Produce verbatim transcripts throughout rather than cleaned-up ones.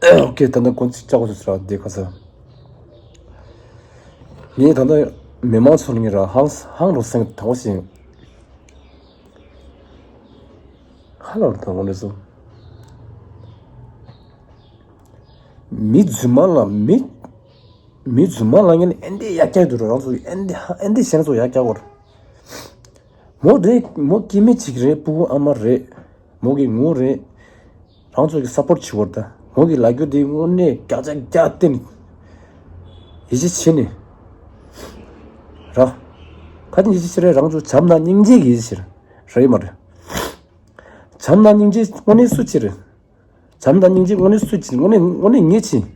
ཨོ་ཁེ། ད་ལྟ་ཀོ་ཅི་ལྕགས་པོ་ཚོ་ཟེར་བ་འདི་ཁ་ས། ངས་ད་ལྟ་མི་མང་ཚོ་ལ་ངས་ར་ཧང་ཧང་རོ་སེང་དང་པོ་ཞིག་ཧ་ལ་རུ་དང་པོ་ནས་སོ། མི་རྫུན་མ་ལ་མི་མི་རྫུན་མ་ལ་ངས་ཨེ་འདི་ཡག་ཀྱག་འདུག་ར། རང་ཚོ་ཨེ་འདི་ཧ་ཨེ་འདི་གཞན་ཚོ་ཡག་ཀྱག་གོ་ར། མོ་རེད། མོ་སྐྱེ་དམན་ཅིག་རེད། སྤུ་གུ་ཨ་མ་རེད། མོ་གི་ངོ་རེད། རང་ཚོ་གི་སབ་པོར་བྱེད་དགོས་རེད་ད། མོ་གི་ལབ་རྒྱུ་དེ་དངོས་གནས་བརྒྱ་ཆ་བརྒྱ་བརྟེན། ཡིད་ཆེས་བྱེད་ནི། ར། ག་དེ་ཡིད་ཆེས་བྱེད་རེད། རང་ཚོ་བྱམས་དང་སྙིང་རྗེ་གི་ཡིད་ཆེས་རེད། རེད་མ་རེད། བྱམས་དང་སྙིང་རྗེ་དངོས་གནས་སུ་བྱེད་རེད། བྱམས་དང་སྙིང་རྗེ་དངོས་གནས་སུ་བྱེད། དངོས་གནས་དངོས་གནས་ངས་བྱེད།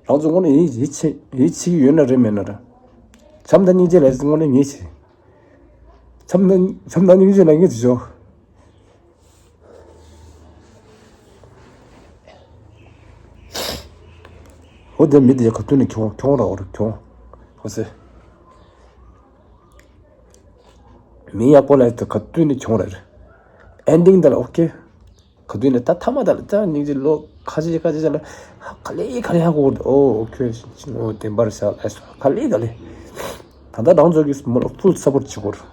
རང་ཚོ་དངོས་གནས་ཡིད་ཡིད་ཆེས་ཡིད་ཆེས་ཀྱི་ཡོད་ན་རེད་མེད་ན་རེད། བྱམས་དང་སྙིང་རྗེ་ལ་དངོས་གནས་ངས་བྱེད། བྱམས་དང་བྱམས་དང་སྙིང་རྗེ་ལ་ངས་བྱེད་ཆོག་འོ་དེ་མི་དེ་ག་དུས་ནས་ཁྱོང་ཁྱོང་ར་འོ་ར་ཁྱོང་། ཧོ་སེ། མི་ཡག་པོ་ལ་དེ་ག་དུས་ནས་ཁྱོང་ར་རེད། ཨེན་ཌིང་དེ་ལ་ཨོ་ཁེ། ག་དུས་ནས་ད་ཐ་མ་དེ་ལ་ད་སྙིང་རྗེ་ལོ་ཁ་ཤས་ཁ་ཤས་ལ་ཧ་ག་ལེ་ག་ལེ་ཧ་གོ་འོ་ཨོ་ཁེ། འོ་བདེན་པར་བཞག་ཨེ་སོ་ག་ལེ་ག་ལེ། ད་ལྟ་རང་ཚོ་གི་མོ་ལ་ཕུལ་སབ་པོར་བྱེད་དགོས་རེད།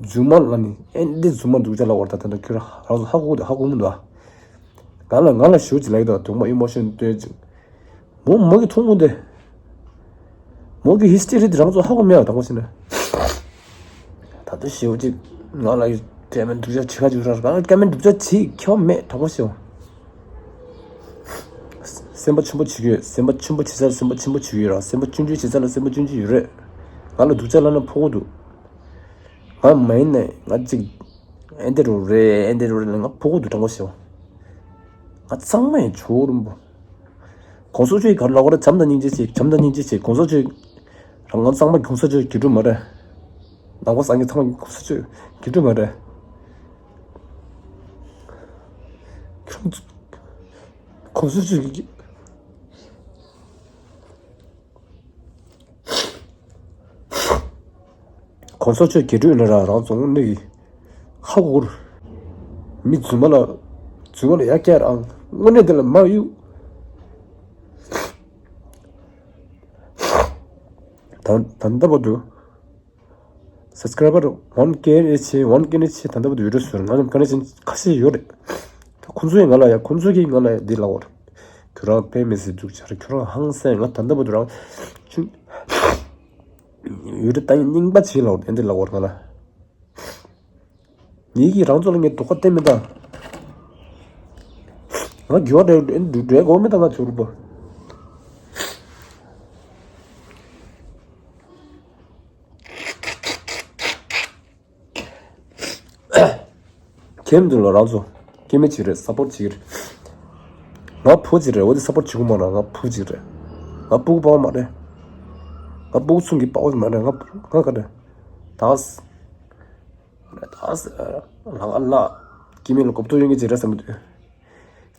རྫུན་མ་ལ་ནི་ཨེ་འདི་རྫུན་མ་སྡུག་ཅག་ལ་བར་ད་ད་ད་ཁྱོད་རང་ཧ་གོ་ཧ་གོ་མི་འདུག་ཨ། ང་ལ་ང་ལ་ཞུ་ཅི་ལ་ཡི་ད་དུང་མ་ཨི་མོ་ཤོན་སྟོན་ཅིག་མོ་མོ་གི་ཐུང་མོ་འདི། མོ་གི་ཧིས་ཊོ་རི་འདི་རང་ཚོ་ཧ་གོ་མེད་པ་དང་པོ་ཟེར་ན། ད་ལྟ་ཞེའུ་ཅིག་ང་ལ་ཡི་སྐད་མེད་སྡུག་ཅག་བྱེད་ཁ་ཅིག་ར་ང་ལ་སྐད་མེད་སྡུག་ཅག་བྱེད་ཁྱོད་མེད་དང་པོ་ཞེའུ། སེམས་པ་ཆེན་པོ་བྱེད་ཀྱི་ཡོད། སེམས་པ་ཆེན་པོ་བྱེད་ས་སེམས་པ་ཆེན་པོ་བྱེད་ཀྱི་ཡོད་ར། སེམས་པ་ཆུང་ཆུང་བྱེད་ས་ལ་སེམས་པ་ཆུང་ཆུང་ཡོད་རེད། ང་ལ་སྡུག་ཅག་ལབ་ན་ཕོག་གི་འདུག་ང་མ་ཡིན་ནས་ང་ཅིག་ཨེ་འདི་རུ་རེད་ཨེ་འདི་རུ་རེད་ལ་ང་ཕོག་གི་འདུག་དྲང་པོ་ཞེའུ། ང་གཙང་མ་ཡིན་ཇོ་བོ་རིན་པོ། གོང་ས་མཆོག་གིས་ག་རེ་ལབ་པ་རེད། བྱམས་དང་སྙིང་རྗེ་བྱེད། བྱམས་དང་སྙིང་རྗེ་བྱེད། གོང་ས་མཆོག་རང་ང་གཙང་མ་གོང་ས་མཆོག་དགེ་ཕྲུག་མ་རེད། ནང་པ་སངས་རྒྱས་ཚང་མ་གོང་ས་མཆོག་དགེ་ཕྲུག་མ་རེད། གོང་ས་མཆོག་གི་གོང་ས་མཆོག་དགེ་ཕྲུག་ཡིན་ན་རང་རང་ཚོ་དངོས་གནས་ཀྱི་ཧ་གོ་གི་རེད། མི་རྫུན་མ་ལ་རྫུན་མ་ལ་ཡ་སྐྱར་ཨང་དངོས་གནས་དེ་ལ་མ་གཡུག་ད་ད་ལྟ་བར་དུ་སབ་སི་ཀ་རའི་བར་ཝན་ཀེ་རེ་ཆེ་ཝན་ཀེ་རེ་ཆེ་ད་ལྟ་བར་དུ་ཡོད་རེད་ཟེར། ང་ལ་ཀ་ནེ་ཤན་ཁ་ཤས་ཡོད་རེད། ད་ཁོང་ཚོས་ང་ལ་ཡ་ཁོང་ཚོ་གིས་ང་ལ་ཡ་འདི་ལབ་པ་རེད། ཁྱོད་རང་དཔེ་མི་སྲིད་སྡུག་ཅག་རེད། ཁྱོད་རང་ཧང་སངས། ང་ད་ལྟ་བར་དུ་རང་ཆུང་ཡོད་རེད། ད་རྙིང་པ་བྱེད་ལབ་པ་རེད། འདི་ལབ་པ་རེད་ང་ལ། ངེད་ཀྱིས་རང་ཚོ་ལ་ངས་དོགས་པ་བསྟན་མི་དང་། ང་འགྱུར་བ་འགྲོ་འགྲོ་དགོས་མི་དང་ང་ཚོ་རུ་པ། ཁྱེད་འདི་ལ་རང་ཚོ་སྐྱེ་དམན་ཅིག་རེད། སབ་པོར་ཊི་བྱེད་ཀྱི་རེད། ང་བུ་ཅིག་རེད། འོ་དེ་སབ་པོར་ཊི་བྱེད་དགོས་མ་རེད། ང་བུ་ཅིག་རེད། ང་སྤུ་གུ་སྤར་བ་མ་རེད། ང་སྤུ་གུ་ཚུན་གྱི་སྤར་བ་མ་རེད། ང་ང་ག་རེད། ད་ད་ལག་ལག་སྐྱེ་དམན་ལ་གོ་བསྡུར་ཡོང་གི་ཅིག་རེད་བསམ་གྱི་འདུག་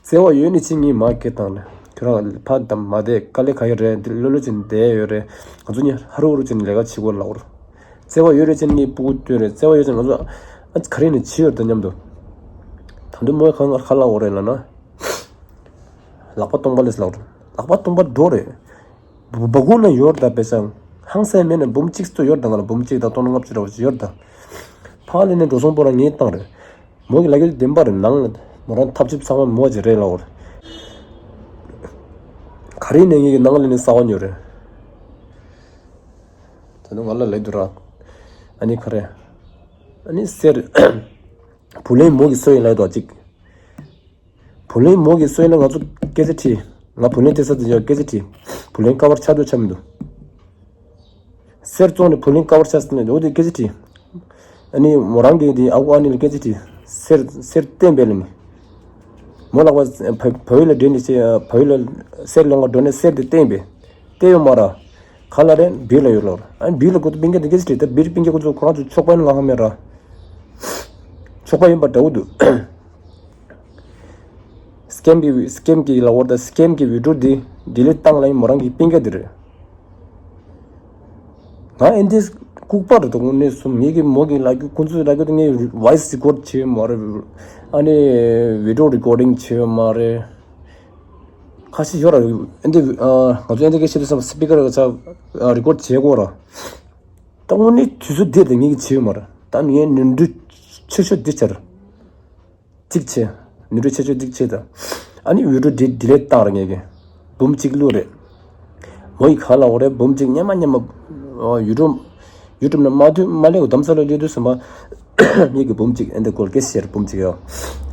བརྩེ་བ་ཡོད་ནི་ཅི་ངས་མ་སྐད་བཏང་ནས་ཁྱོད་རང་ཕ་དང་མ་བསྡད། དཀའ་ལས་ཁག་ཡོད་རེད། འདི་ལོ་ལོ་ཅིག་བསྡད་ཡོད་རེད། ང་ཚོ་གཉིས་ཧ་རུ་ཧ་རུ་ཅིག་ལས་ཀ་བྱེད་དགོས་ལབ་རེད། བརྩེ་བ་ཡོད་རེད་ཅན་ངས་སྤུ་གུ་སྟོན་རེད། བརྩེ་བ་ཡོད་ཅན་ང་ཚོ་ཨ་ཙི་ག་རེ་ནས་བྱེད་ཡོད་རེད་ད་མཉམ་དུ། ད་དུང་མོས་ཁ་ང་ཁ་ལག་འོ་རེད་ལབ་ན། ལག་པ་སྟོང་པ་ལས་ལབ་རེད། ལག་པ་སྟོང་པ་འགྲོ་རེད། སྦ་ཁུག་ན་ཡོད་ད་པེ་ཤང་། ཧང་སངས་མེད་ན་འབུམ་གཅིག་ཙམ་ཡོད་ད། ང་ལ་འབུམ་གཅིག་དང་སྟོང་ལྔ་བཅུ་རེ་བ་ཅིག་ཡོད་ད། ཕ་ལས་ནས་འགྲོ་སོང་པོ་རང་ངས་བཏང་རེད། མོ་གི་ལག་གི་བདེན་པ་རེད། ནང་ལ་མོ་རང་ཐབས་ཇུས་ཚང་མ་མོ་ཅིག་རེད་ལབ་རེད། ག་རེ་ནས་ངེད་ཀྱི་ནང་ལས་ནས་ས་བ་ཉོ་རེད། ད་ནི་ང་ལ་ལས་འདུག་ར། ཨ་ནི་ག་རེ། ཨ་ནི་ཟེར། བུ་ལོན་མོ་གི་སོ་ཡིན་ལ་ཡོད་ཅིག་བུ་ལོན་མོ་གི་སོ་ཡིན་ལ་ང་ཚོ་སྐད་ཆ་དྲིས། ང་བུ་ལོན་སྤྲད་ས་དེ་ཡང་སྐད་ཆ་དྲིས། བུ་ལོན་ཀ་བར་ཆགས་འདུག་ཆགས་མི་འདུག་གསེར་བཙོང་ནས་བུ་ལོན་ཀ་བར་ཆགས་ཟེར་ནས་འོ་དེ་སྐད་ཆ་དྲིས། ཨ་ནི་མོ་རང་གིས་དེ་ཨ་ཁུ་ཨ་ནི་ལ་སྐད་ཆ་དྲིས། གསེར་གསེར་བསྟན་པས་ལ་ནི། མོ་ལག་པ་བ་བ་ཡུལ་ལ་འདྲེན་ནས་བ་ཡུལ་ལ་གསེར་ལོང་བ་འགྲོ་ནས་གསེར་དེ་བསྟན་པས། བསྟན་ཡོད་མ་ར། ག་ལ་རེད་བིར་ལ་ཡོད་ལ་ར། ཨ་ནི་བིར་ལ་ཁོ་ཚོ་སྤུན་ཀྱག་དེ་སྐད་ཆ་དྲིས། ད་བིར་སྤུན་ཀྱག་ཁོ་ཚོ་ཁོ་རང་ཚོ་ཆོག་པ་ཡིན་ལ་ཧ་མེད་ར། ཆོག་པ་ཡིན་པ་འདྲ་བོ་འདུག་སི་ཀེམ་གྱི་སི་ཀེམ་གྱི་ལ་འོར་དང་སི་ཀེམ་གྱི་བི་ཌིའོ་འདི་ཌི་ལིཊ་བཏང་ལ་ཡིན་མོ་རང་གི་སྤུན་ཀྱག་འདི་རེད། ང་ཨེ་འདི་ལྐུགས་པ་རེད་དོ་དངོས་གནས་སུ། ངེད་ཀྱི་མོ་གི་ལབ་རྒྱུ་ཁོང་ཚོས་ལབ་རྒྱུ་དེ་ངས་ཝོ་ཡིས་རི་ཀོཌ་བྱས་ཡོད་མ་རེད། ཨ་ནི་བི་ཌིའོ་རི་ཀོ་ཌིང་བྱས་ཡོད་མ་རེད། ཁ་ཤས་ཡོད་ར། ཨེ་འདི་ཨ་ང་ཚོ་ཨེ་འདི་སྐད་བཤད་དུས་ཙམ་པ་སི་པི་ཀར་གི་ཆ་རི་ཀོཌ་བྱེད་དགོས་ར། ད་དངོས་གནས་དུས་ཚོད་འདིར་དེ་ངེད་ཀྱིས་བྱས་ཡོད་མ་རེད། ད་ངས་ནོར་འཁྲུལ་ཆེ་ཤོས་འདི་བྱས་ར། གཅིག་བྱས། ནོར་འཁྲུལ་ཆེ་ཤོས་གཅིག་བྱས་ད། ཨ་ནི་བི་ཌི་ཡོ་ཌི་ལིཊ་བཏང་ར་ངེད་ཀྱིས། འབུམ་གཅིག་བླུགས་རེད། མོ་ཡིས་ག་ལབ་པ་རེད། འབུམ་གཅིག་སྔོན་མ་སྔོན་མ་ཨ་ཡུ་ཊུབ་ཡུ་ཊུབ་ནང་མ་ཐོན་མ་སླེབས་གོང་དམ་ས་ལ་སླེབས་དུས་ཙམ་པ། ངེད་ཀྱིས་འབུམ་གཅིག་ཨེ་འདི་སྐོར་སྐད་ཆ་བཤད་ར། འབུམ་གཅིག་ཡོད།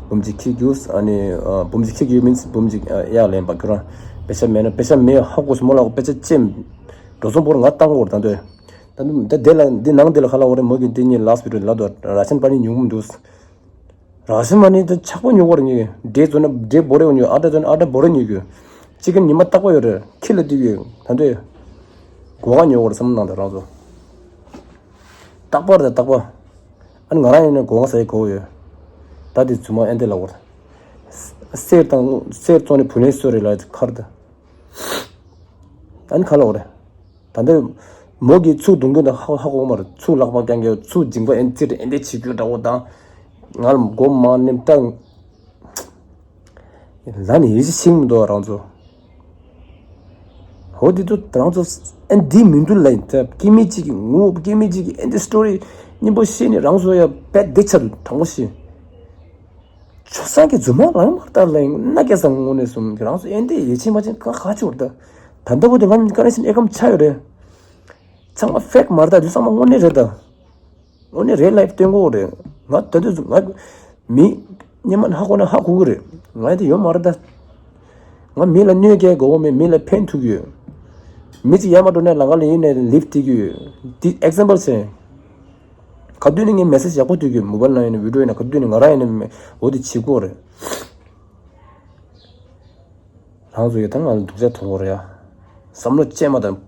འབུམ་གཅིག་འཁྱེར་རྒྱུགས། ཨ་ནི་ཨ་འབུམ་གཅིག་འཁྱེར་རྒྱུགས་མིན་སི་འབུམ་གཅིག་ཨ་གཡར་ལེན་པ་ཁྱོད་རང་། པེ་ཤ་མེད་ན། པེ་ཤ་མེད་ཧ་གོ་སོང་མོ་ལ། པེ་ཤ་ཅན་འགྲོ་སོང་བོར་ང་བཏང་གོ་ར། ད་འདོད་ད་འདི་ལ་འདི་ནང་འདི་ལ་ག་ལབ་པ་རེད། མོ་གིས་འདི་གཉིས་ལགས་བི་ཌི་ཡོ་ལ་དོ་ར་ཤན་པ་ནི་ཉུང་མི་འདུག་རང་བཞིན་མ་ནི་དེ་ཆག་པོ་ཉོ་གོ་ར་ཉོས། འབྲས་བཙོས་ན་འབྲས་བོ་རེ་ཉོས། ཨ་ཏྲ་བཙོས་ན་ཨ་ཏྲ་བོ་རེ་ཉོས་གི། ཅི་ཀན་ཉི་མ་རྟག་པ་ཡོད་རེད། ཁྱི་ལ་དུས་ཡོད་ད་འདོད། གོ་ག་ཉོ་གོ་ར་བསམ་གནང་དང་རང་ཚོ། རྟག་པར་དང་རྟག་པ། ཨ་ནི་ང་རང་ཡིན་ན་གོ་ག་ཟ་ཡི་གོ་ཡོད། ད་དེ་རྫུན་མ་ཨེ་འདི་ལ་གོ་ར། གསེར་དང་གསེར་བཙོངས་ནས་བུ་ལོན་གསོལ་རེད་ལ་ཁར་ད། ཨ་ནི་ག་ལབ་པ་རེད། ད་ལྟ་མོ་གིས་ཚུར་རྡུང་རྒྱུ་དང་ཧ་ཧ་གོ་མ་རེད། ཚུར་ལག་པ་བརྐྱང་རྒྱུ། ཚུར་མཇིང་པ་ཨེ་ཙི་རེ་ཨེ་འདྲ་བྱེད་རྒྱུ་འདྲ་བོ་དང་། ང་ལ་མགོ་མ་ནེམ་ཏང་། ལ་ནི་ཡིད་ཆེས་ཤིག་མི་འདུག་རང་ཚོ། ཧོ་དེ་ཚོ་རང་ཚོ་ཨེ་འདི་མི་འདུག་ལ་ཡིན་ད། སྐྱེ་དམན་གཅིག་གི་ངུ། སྐྱེ་དམན་གཅིག་གི་ཨེ་འདི་སི་ཊོ་རི་སྙན་པོ་བཤད་ནས་རང་ཚོ་ཡ་བེད་དེ་ཆར་དྲང་པོ་བཤད། ཆོས་སང་གི་རྫུན་མ་ལངས་མར་ལྟར་ལ་ཡིན་ན་སྐལ་བཟང་དངོས་གནས་སོང་། རང་ཚོ་ཨེ་འདི་ཡིད་ཆེས་མ་བྱེད་ག་ག་ཅོར་ད། ད་ལྟ་བུ་དེ་ང་ཀ་རེ་སིན་ཨེ་ཀམ་ཆ་ཡོད་རེད། ཚང་མ་ཕེག་མ་རེད་ད། དེ་ཚང་མ་དངོས་གནས་རེད་ད། དངོས་གནས་རེད་ལའིབ་སྟོན་གོ་རེད། ང་ད་དུས་ང་མི་སྙན་མ་ཧ་གོ་ན་ཧ་གོ་གི་རེད། ང་དེ་ཡོད་མ་རེད་ད། ང་མི་ལ་གནོད་སྐྱེལ་དགོས་མེད། མི་ལ་ཕན་ཐོགས་ཡོད། མི་གཅིག་ཡར་མར་འགྲོ་ནས་ལམ་ཁ་ལ་ཡིན་ནས་ལིཕ་སྟེར་གྱི་ཡོད། འདི་ཨེག་ཛམ་པལ་བྱས། ག་དུས་ནས་ངས་མེ་སེ་ཇི་ཡག་པོ་སྟེར་གྱི་ཡོད། མོ་བལ་ནང་ཡིན་ན་བི་ཌི་ཡོ་ཡིན་ན་ག་དུས་ནས་ང་རང་ཡིན་ན་འོ་དེ་བྱེད་དགོས་རེད། རང་ཚོ་ཡོད་ད་ང་ལ་སྡུག་ཅག་མཐོང་གོ་རེད་ཡ། བསམ་བློ་ཅན་མ་དང་།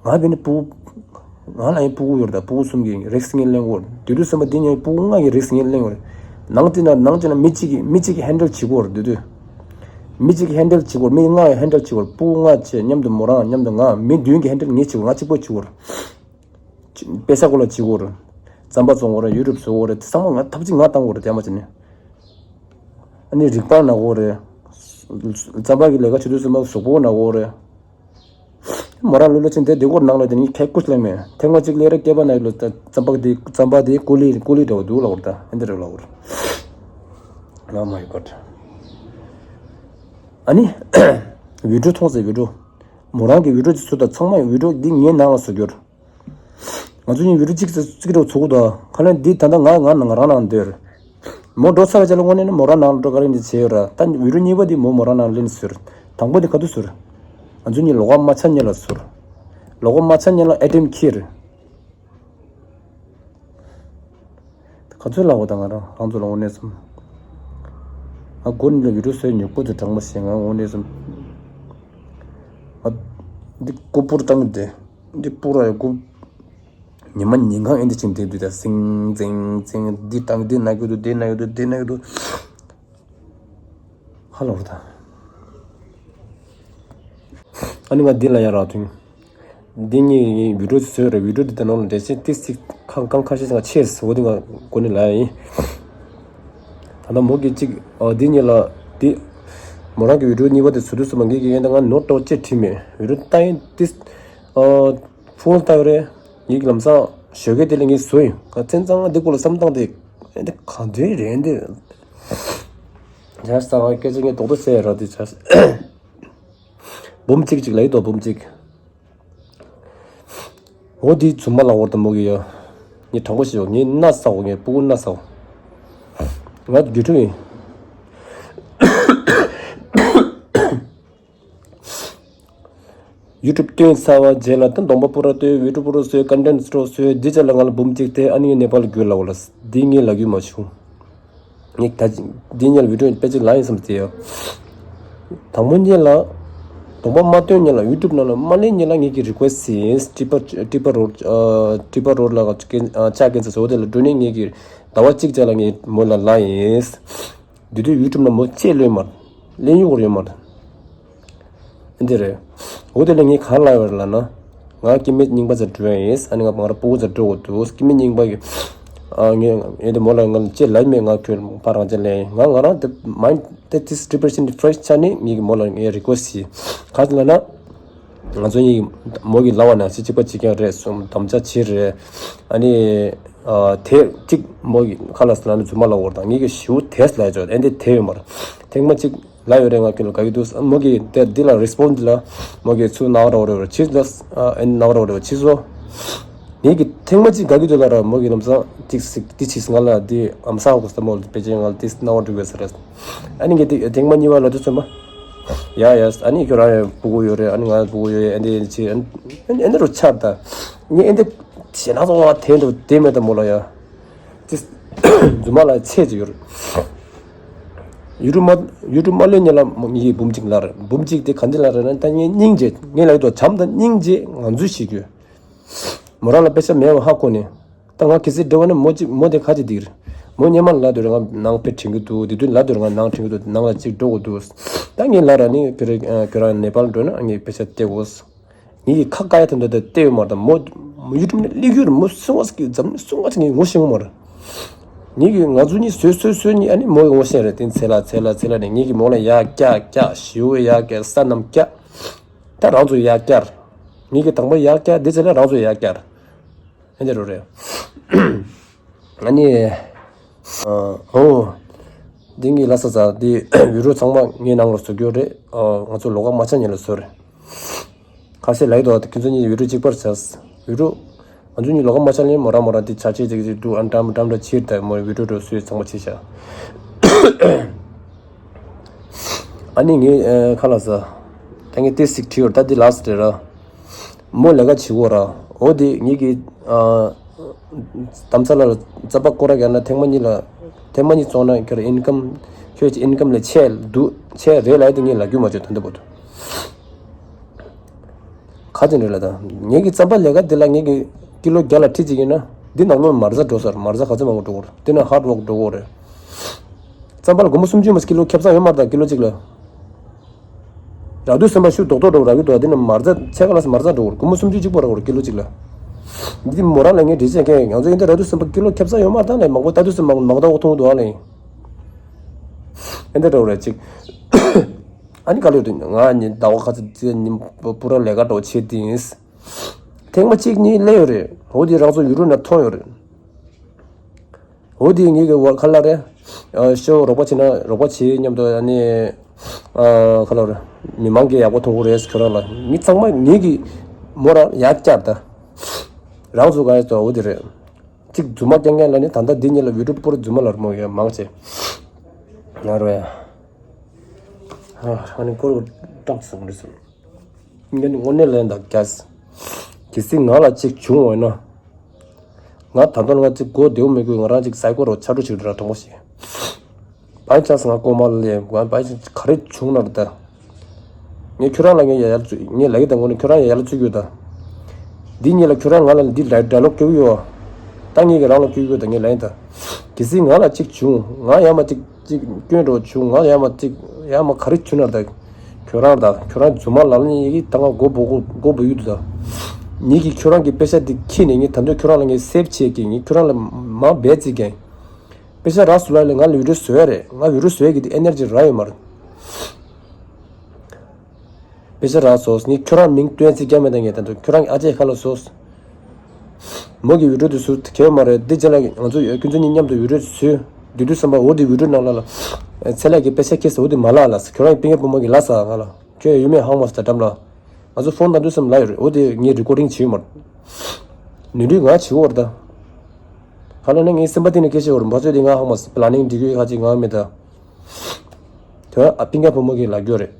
ང་བི་ནི་སྤུ་གུ། ང་ལ་ཡང་སྤུ་གུ་ཡོད་རེད་ད། སྤུ་གུ་གསུམ་གྱི་རིགས་ངས་ལེན་གོ། དེ་དུས་ཙམ་པ་འདི་ཉིད་སྤུ་གུ་ལྔ་གི་རིགས་ངས་ལེན་གོ་རེད། ནང་དེ་ན་ནང་དེ་ན་མི་གཅིག་གིས་མི་གཅིག་གིས་ཧན་ཌལ་བྱེད་གོ་རེད། དེ་དུས་མི་གཅིག་གིས་ཧན་ཌལ་བྱེད་གོ་རེད། མི་ལྔ་ཡང་ཧན་ཌལ་བྱེད་གོ་རེད། སྤུ་གུ་ལྔ་བྱས་མཉམ་དུ་མོ་རང་མཉམ་དུ་ང་མི་བདུན་གྱིས་ཧན་ཌལ་ངས་བྱེད་གོ་རེད། ང་གཅིག་པོས་བྱེད་གོ་རེད། པེ་ས་ཀོ་ལ་བྱེད་དགོས་རེད། རྩམ་པ་བཙོང་དགོས་རེད། ཡུ་ཊུབ་བཟོ་དགོས་རེད། དེ་ཚང་མ་ང་ཐབས་ཅིག་ང་བཏང་དགོས་རེད། དེ་མ་བྱས་ནས། ཨ་ནི་རིག་པ་ན་དགོས་རེད། རྩམ་པ་གི་ལས་ཀ་བྱེད་དུས་ཙམ་པ་གཟུགས་པོ་ན་དགོས་རེད། མོ་རང་ལོ་ལོ་ཆེན་དེ་དེ་སྐོར་ནང་ལ་དེ་ནི་ཁེ་ཀུས་ལེ་མེ་ཐེངས་མ་གཅིག་ལས་རེ་སྐེད་པ་ན་ཡོད་ལོ། རྩམ་པ་དེ་རྩམ་པ་དེ་ཀུ་ལི་ཀུ་ལི་འདྲ་བོ་འདུག་ལ་འོར་ད་ཨེ་འདི་རེད་ལ་འོར། Oh my God། ཨ་ནི་བི་ཌིའོ་མཐོང་ཟེར། བི་ཌིའོ་མོ་རང་གི་བི་ཌིའོ་དེ་ཚོ་ད་ཚང་མ་བི་ཌིའོ་འདི་ངའི་ནང་ལ་བཟོ་རྒྱུར། ང་ཚོ་གཉིས་བི་ཌིའོ་གཅིག་ཙམ་གཅིག་འདྲ་ཚོགས་དགོས་དོ། ཁ་ལན་འདི་ད་ལྟ་ང་ང་ང་རང་ནང་སྡོད། མོ་འགྲོ་ཚར་བའི་རྗེས་ལ་དངོས་གནས་ནི་མོ་རང་ནང་ལ་འགྲོ་ག་རེ་འདི་བྱས་ཡོད་ར། ད་བི་ཌིའོ་གཉིས་པ་འདི་མོ་མོ་རང་ནང་ལེན་ཟེར། དང་པོ་འདི་ག་དུས་ཟེར། ང་ཚོ་གཉིས་ལོ་ག་མ་ཆ་ཉེ་ལ་ཟེར། ལོ་ག་མ་ཆ་ཉེ་ལ་ཨེ་ཊི་ཨེམ་ཁྱེར། ག་ཚོད་ལབ་དགོས་ད་ང་རང་རང་ཚོ་ལ་དངོས་གནས་སམ། ང་སྒོ་ནས་ལ་བི་ཌིའོ་བཟོས་ཉོ་པོ་དེ་དྲང་པོ་བཤད་ང་དངོས་གནས་སམ། ང་འདི་ཀོ་པུར་བཏང་དེ། འདི་པུ་ར་ཡ་ཀུ། ཉི་མ་ཉིན་གང་ཨེ་འདི་ཅིག་འདེབས་དུས་ད་ཟིང་ཟིང་ཟིང་འདི་བཏང་འདི་ན་གི་འདུག་འདི་ན་གི་འདུག་འདི་ན་གི་འདུག་ཧ་ལོ་རུ་ད། ཨ་ནི་ང་འདི་ལ་ཡ་རག་དུས། འདི་གཉིས་བི་ཌིའོ་བཟོས་རེད། བི་ཌིའོ་འདི་ད་ནང་ལ་འདྲེ་ཆེ་ཏི་སི་ཁང་ཁང་ཁ་ཤས་ང་ཆེས་འོ་འདི་ང་གོ་ནི་ལ་ཡིན། ད་ལྟ་མོ་གི་གཅིག་འདི་གཉིས་ལ་འདི། མོ་རང་གི་བི་ཌིའོ་གཉིས་པ་དེ་བཟོ་དུས་སུ་མ་ངེད་ཀྱི་ཡན་ད་ང་ནོར་ཏོ་ཅེ་བྲིས་མེད། བི་ཌིའོ་ལྟ་ཡིན་ཏི། ཕོན་ལྟ་བ་རེད། ངེད་ཀྱི་ལམ་སང་ཞོགས་ཀས་དེ་ལ་ངས་བཟོས་ཡིན། ཁ་མཚན་ཚང་འདི་སྐོར་ལ་བསམ་སྟངས་དེ་འདི་གང་འདྲའི་རེད་འདི། བྱས་ཙང་སྐད་ཆ་ངས་རྡོག་རྡོག་བཤད་ར་དེ་བྱས། འབུམ་གཅིག་གཅིག་ལ་ཡིད་དོ་འབུམ་གཅིག་འོ་དེའི་རྫུན་མ་ལ་འོར་དུ་མོ་གི་ཡོད། ངས་དྲང་པོ་ཞིག་ཡོད། ངས་སྣ་ཟ་འོ་ངས་སྤུ་གུ་སྣ་ཟ་འོ། ང་དགེ་ཕྲུག་ཡིན། ཡུ་ཊུབ་བཏོན་ཚར་བ་རྗེས་ལ་ད་གདོང་པ་སྤུ་ར་བཏོན། བི་ཌིའོ་སྤུ་ར་བཟོས། ཀོན་ཊེན་སི་ཊོར་བཟོས། འདི་ཅག་ལ་ང་ལ་འབུམ་གཅིག་སྟེར། ཨ་ནི་ངས་ནེ་པཱལ་བརྒྱུད་ལ་འོ་ལ། འདི་ངས་ལབ་རྒྱུ་མ་བྱུང་། ངས་ད་འདི་ཉལ་བི་ཌིའོ་དཔེ་ཅིག་ལབ་ཡིན་བསམ་སྟེ་ཡོད། དང་པོ་ཉིད་ལ་གདོང་པ་མ་བཏོན་ཉིད་ལ་ཡུ་ཊུབ་ནང་ལ་མ་སླེབས་ཉིད་ལ་ངེད་ཀྱི་རི་ཀུ་ཨེ་སི་ཊི་ཡིན། ཊི་པ་ཊི་པ་རོཌ་ཊི་པ་རོཌ་ལ་ཅག་གིན་ཚ་བཟོ་དེ་ལ་འགྲོ་ནས་ངེད་ཀྱི་ཟླ་བ་གཅིག་ཅག་ལ་ངས་མོ་ལ་ལབ་ཡིན། དེ་དུས་ཡུ་ཊུབ་ནང་མོ་ཅེས་ལོས་མར་ལེན་ཡུ་གོར་ཡོད་མར། འདི་རེད། འོ་དེ་ལ་ངས་ག་ལབ་ཡོད་ལབ་ན། ང་སྐྱེ་དམན་རྙིང་པ་ཚོ་འགྲོ་ཡིན། ཨ་ནི་ང་ང་རང་སྤུ་གུ་ཚོ་འགྲོ་དགོས་འདུག་སྐྱེ་དམན་རྙིང་པ་གི་ ཨ་ངས་ཨེ་དེ་མོ་ལ་ང་ལ་ཅེས་ལབ་མེད། ང་ཁྱོད་ཕར་རང་ཅེས་ལབ་ཡིན། ང་ང་རང་དེ་མའིན་དེ་དེ་ཧན་ཌེ་རེཌ་པར་སེན་ཊི་ཕེ་རེ་ཤི་ཆགས་ནས་ངས་མོ་ལ་ངས་རི་ཀུ་ཨེ་སི་ཊི་བྱས། ག་ཅི་ལབ་ན། ང་ཚོ་གཉིས་མོ་གིས་ལབ་པ་ནང་བཞིན་གཅིག་པ་གཅིག་རྐྱང་རེད་གསུངས། དམ་བཅའ་བྱས་རེད། ཨ་ནི། ཨ་དེ་གཅིག་མོ་གིས་ཁ་ལ་ཟེར་ལབ་ནས་རྫུན་མ་ལབ་པ་རེད། ད་ངེད་ཀྱིས་ཞེ་པོ་དེས་ལབ་ཆོག་ཨེ་འདི་དེ་ཡོད་མ་རེད། ཐེངས་མ་གཅིག་ལབ་ཡོད་རེད། ང་ཁྱོད་ལ་དགའ་གི་འདུག་མོ་གིས་དེ་འདི་ལ་རེ་སི་པོན་ཌི་ལ་མོ་གིས་ཚུར་ནག་རོག་རེ་བར་ཕྱིས་ལ། ཨ་ཨེ་ནག་རོག་རེ་བར་ཕྱིས་སོ། ངེད་ཀྱིས་ཐེངས་མ་གཅིག་དགའ་གི་འདུག་ལབ་ར། མོ་གིས་ལམ་སང་གཅིག་ཟིག་འདི་ཕྱིས་ང་ལ་འདི་ཨམ་སང་གོ་ས་མོ་ལ་དཔེ་ཅན་ང་ལ་འདི་ནག་རོག་འགྲིག་པས་ཟེར་རེད། ཨ་ནི་ངས་དེ་ཐེངས་མ་གཉིས་པ་ལབ་དུས་ཚོད་མ། ཡ་ཡ། ཨ་ནི་ཁྱོད་རང་ཡང་སྤུ་གུ་ཡོད་རེད། ཨ་ནི་ང་ཡང་སྤུ་གུ་ཡོད། ཨ་འདི་ཅི་ཨ་ནི་ཨ་འདི་རུ་ཆགས་ད། ངས་ཨ་འདི་ཞེ་ན་ཚོ་བ་དེ་འདུག་དེ་མེད་ད་མོ་ལ་ཡ། ཅི། རྫུན་མ་ལ་ཚད་ཅིག་ཡོད་རེད། ཡུ་ཊུབ་མ་ཡུ་ཊུབ་མ་ལོན་ཉེ་ལ་ངས་འབུམ་གཅིག་ལ་རེད། འབུམ་གཅིག་དེ་ག་འདི་ལ་རེད་ན། ད་ངས་སྙིང་རྗེ་ངས་ལ་ཡོད་དོ་བྱམས་དང་སྙིང་རྗེ་ང་ཚོས་ཤེས་རྒྱུ། མོ་རང་ལ་དཔེ་ཆ་མེད་པ་ཧ་གོ་ནས། ད་ང་གལ་སྲིད་འབྲེལ་བ་ན་མོ་གཅིག་མོ་དེ་ཁ་ཅིག་སྡིགས་རེད། མོ་སྔོན་མ་ལ་དུ་རེ་ང་ནང་དཔེ་དྲན་གི་འདུག་དེ་དུས་ལ་དུ་རེ་ང་ནང་དྲན་གི་འདུག་ནང་ལ་གཅིག་འགྲོ་དགོས་འདུག་ད་ངས་ལ་ར་ནི་ཁྱོད་རེ་ཁྱོད་རང་ནེ་པཱལ་འགྲོ་ན་ངས་དཔེ་ཆ་སྟེར་དགོས། ངས་ཀྱི་ཁ་བཀག་ཡ་དེ་འདྲ་དེ་བལྟས་ཡོད་མ་རེད། ད་མོ་མོ་ཡུ་ཊུབ་ནས་སླེབས་ཡོད་རེད། མོ་སུ་བ་ཟིག་གི་འཛམ་གླིང་སུ་བ་ཟིག་ངས་ངོ་ཤེས་ངོ་མ་རེད། ངས་ཀྱི་ང་ཚོ་གཉིས་བཟོས་བཟོས་བཟོས་ནས་ཨ་ནི་མོ་ཡི་ངོ་ཤེས་རེད། དེ་ཚེ་ལ་ཚེ་ལ་ཚེ་ལ་ནས་ངས་ཀྱི་མོ་ལ་ཡ་སྐྱག་སྐྱག་ཞེ་པོ་ཡ་སྐྱག་ས་རྣམས་སྐྱག་ད་རང་ཚོ་ཡ་སྐྱག་ངས་ཀྱི་དང་པོ་ཡ་སྐྱག་དེ་ཚེ་ལ་རང་ཚོ་ཡ་སྐྱག་ཨེ་འདྲ་རུ་རེད། ཨ་ནི། ཨོ། འདི་ངའི་ལ་ས་ས་འདི་བི་ཌི་ཡོ་ཚང་མ་ངའི་ནང་ལ་བཟོ་རྒྱུ་རེད། ཨ་ང་ཚོ་ལོ་ཁ་མ་ཆགས་ཉིན་ལ་བཟོ་རེད། ཁ་ཤས་ལ་ཡི་དོ་ཁྱོད་ཚོ་གཉིས་བི་ཌི་ཡོ་གཅིག་པར་བྱས། བི་ཌི་ཡོ། ང་ཚོ་གཉིས་ལོ་ཁ་མ་ཆགས་ཉིན་མོ་རང་མོ་རང་འདི་ཆ་ཆེ་ཅིག་ཅིག་འདུག་ཨ་འགྲམ་འགྲམ་འདྲ་ཕྱིར་དང་མོ་བི་ཌི་ཡོ་བཟོས་ཚང་མ་ཕྱིར་བཞག་ཨ་ནི་ངས་ཨ་ཁ་ལ་ས། ད་ངས་ཏེ་སིག་བྲིས་ཡོད། ད་འདི་ལགས་སུ་རེད་ར། མོ་ལས་ཀ་བྱེད་གོ་ར། འོ་དེ་ངེད་ཀྱི་ཨ་དམ་ཚ་ལ་རྩམ་པ་སྐོར་ར་རྒྱག་ན་ཐེངས་མ་གཉིས་ལ་ཐེངས་མ་གཉིས་བཙོང་ན་ཁྱོད་ཨིན་ཀམ་ཁྱོད་ཀྱི་ཨིན་ཀམ་ལས་ཆེ་འདུག་ཆེ་རེད་ལབ་དེ་ངས་ལབ་རྒྱུ་མ་བྱུང་ད་འདི་བར་དུ། ག་ཅི་འདྲ་ལ་ད་ངེད་ཀྱི་རྩམ་པ་ལས་ཀ་འདི་ལ་ངེད་ཀྱི་ཀི་ལོ་བརྒྱ་ལ་ཁྲི་གཅིག་ཡིན་ན་འདི་ནང་ལོགས་མར་ཟ་འགྲོ་སར་མར་ཟ་ག་ཚོད་མང་པོ་འགྲོ་གོ་ར། འདི་ན་ཧར་ཌི་ཝོག་འགྲོ་གོ་རེད། རྩམ་པ་ལ་སྒོར་མོ་སུམ་ཅུ་མ་ཀི་ལོ་ཁེབས་ས་ཡོད་མ་རེད་ད་ཀི་ལོ་གཅིག་ལ། ར་དུ་སེམས་པ་ཤུགས་རྡོག་རྡོག་འགྲོ་ར་གི་འདུག་འདི་ནི་མར་རྫ་ཚད་ག་ལ་སི་མར་རྫ་འགྲོ་གོ་ར་སྒོར་མོ་སུམ་ཅུ་གཅིག་པོ་ར་གོ་ར་ཀི་ལོ་གཅིག་ལ། འདི་མོ་རང་ལ་ངས་འདྲི་བྱས་ཀྱང་ང་ཚོ་ཡིན་ད་ར་དུ་སེམས་པ་ཀི་ལོ་ཁེབས་ས་ཡོད་མ་རེད་ད་ལས་མང་པོ་ད་དུ་སེམས་པ་མང་ད་འོ་ཐུང་འདུག་ཨ་ལས། ཨེ་འདི་འགྲོ་ར་གཅིག་ཨ་ནི་ག་ལོ་དུ་ང་ཉིན་ཟླ་བ་ཁ་ཚ་ཚེ་ཉིན་པོ་ར་ལས་ཀ་འགྲོ་བྱེད་དེ་ཡིན། ཐེངས་མ་གཅིག་གཉིས་སླེབས་ཡོད་རེད། འོ་དེ་རང་ཚོ་ཡུ་རུ་ན་མཐོང་ཡོད་རེད། འོ་དེ་ངེད་ཀྱི་བར་ཁ་ལ་རེད། ཨ་ཤོ་རོགས་པ་བྱེད་ན་རོགས་པ་བྱེད་མཉམ་དུ་ཨ་ནི། ཨ་ཁ་ལ་རེད། མི་མང་གིས་ཡག་པོ་མཐོང་གི་རེད་ཁྱོད་རང་ལ་མི་ཚང་མ་ངེད་ཀྱི་མོ་རང་ཡག་བསྐྱར་ད། རང་ཚོ་ག་ཡ་ཚོ་འོ་དེ་རེད། གཅིག་རྫུན་མ་རྐྱང་རྐྱང་ལ་ནི་ད་ལྟ་འདི་གཉིས་ལ་བི་ཌི་ཡོ་པོར་རྫུན་མ་ལ་ར་མོ་ཡ་མང་ཆེ། ང་རོ་ཡ། ཨ་ནི་ཀོར་སྐྲག་སོང་རེད་སོང་། ངས་ནི་དངོས་གནས་ལན་དང་རྒྱ། གལ་སྲིད་ང་ལ་གཅིག་བྱུང་བ་ན། ང་ད་དུང་ང་གཅིག་གོ་བདེ་བོ་མི་དགོས། ང་རང་གཅིག་སའི་ཀོ་རོ་ཆ་འགྲོ་ཞིག་ར་གྲོང་པོ་ཞིག་བའི་ཆ་ང་ཀོ་མ་ལ་ལས་ང་བའི་ཆ་ག་རེ་བྱུང་ན་ར་ད། ངས་ཁྱོད་རང་ལ་ངས་ཡ་ཡར་བཙུགས་ངས་ལ་གི་ད་དངོས་གནས་ཁྱོད་རང་ཡ་ཡར་བཙུགས་ཡོད་ད། འདི་གཉིས་ལ་ཁྱོད་རང་ང་ལ་འདི་ལ་ཌ་ལོག་སྐྱོ་གི་ཡོད། ད་ངས་ཀྱི་རང་ལ་སྐྱོ་གི་ཡོད་ད་ངས་ལ་ཡིན་ད། གལ་སྲིད་ང་ལ་གཅིག་བྱུང་ང་ཡ་མ་གཅིག་གཅིག་སྐྱོན་འགྲོ་བྱུང་ང་ཡ་མ་གཅིག་ཡ་མ་ག་རེ་བྱུང་ན་ར་ད། ཁྱོད་རང་དང་ཁྱོད་རང་རྫུན་མ་ལབ་ནས་ཡི་གེ་ད་ང་མགོ་སྦུག་མགོ་སྦུག་ཡུལ་དུ་ད། ངེད་ཀྱིས་ཁྱོད་རང་གི་དཔེ་ཆ་འདི་ཁྱེར་ནས་ངས་ད་དུང་ཁྱོད་རང་ལ་ངས་སེབ་བྱེད་ཀྱི་ངས་ཁྱོད་རང་ལ་མ་འབད་རྩིས་ཀྱང་། དཔེ་ཆ་རག་སུ་ལ་ལས་ང་ལ་བི་ཌི་ཡོ་བཟོ་ཡ་རེད། ང་བི་ཌི་ཡོ་བཟོ་ཡ་གི་དེ་ཨེ་ནར་ཇི་རག་ཡོད་མ་རེད། དཔེ་ཆ་རག་སོང་ངས་ཁྱོད་རང་མིང་སྟོན་རྩིས་ཀྱང་མེད་ད་ངས་ད་དུང་ཁྱོད་རང་གི་ཨ་ཅེ་ཁ་ལ་སོང་། མོ་གི་བི་ཌི་ཡོ་དེ་སུ་གལ་མ་རེད། འདི་རྗེས་ལ་ང་ཚོ་ཁྱོད་ཚོ་གཉིས་མཉམ་དུ་བི་ཌི་ཡོ་བཟོས་བསྡུས་དུས་ཙམ་པ་འོ་དེ་བི་ཌི་ཡོ་ནང་ལ་ལ། ཚེ་ལྷ་གི་དཔེ་ཆ་ཁྱེར་སོང་འོ་དེ་མ་ལ་ལ་ཁྱོད་རང་གི་སྤུན་ཀྱག་བུ་མོ་གི་ལ་ས་ང་ལ་ཁྱོད་ཡུལ་མེད་ཧང་མ་སོ་ད་འགྲམ་ལ། ང་ཚོ་ཕོན་ད་དུས་ཙམ་ལ་ཡོད་རེད། འོ་དེ་ངས་རི་ཀོར་ཌིང་བྱེད་ཡོད་མ་རེད། ནུས་འདུས་ང་བྱེད་འོར་ད། ཧ་ལ་ནི་ངའི་སེམས་པ་གཏིང་ནས་སྐད་ཆ་འོར་འབའ་ཚོད་དེ་ང་ཧང་མ་སོ་པི་ལ་ནིང་འགྲིག་གི་ཁ་ཅིག་ང་མེད་ད། དོན་ཨ་སྤུན་ཀྱག་བུ་མོ་གི་ལ་རྒྱུ་རེད།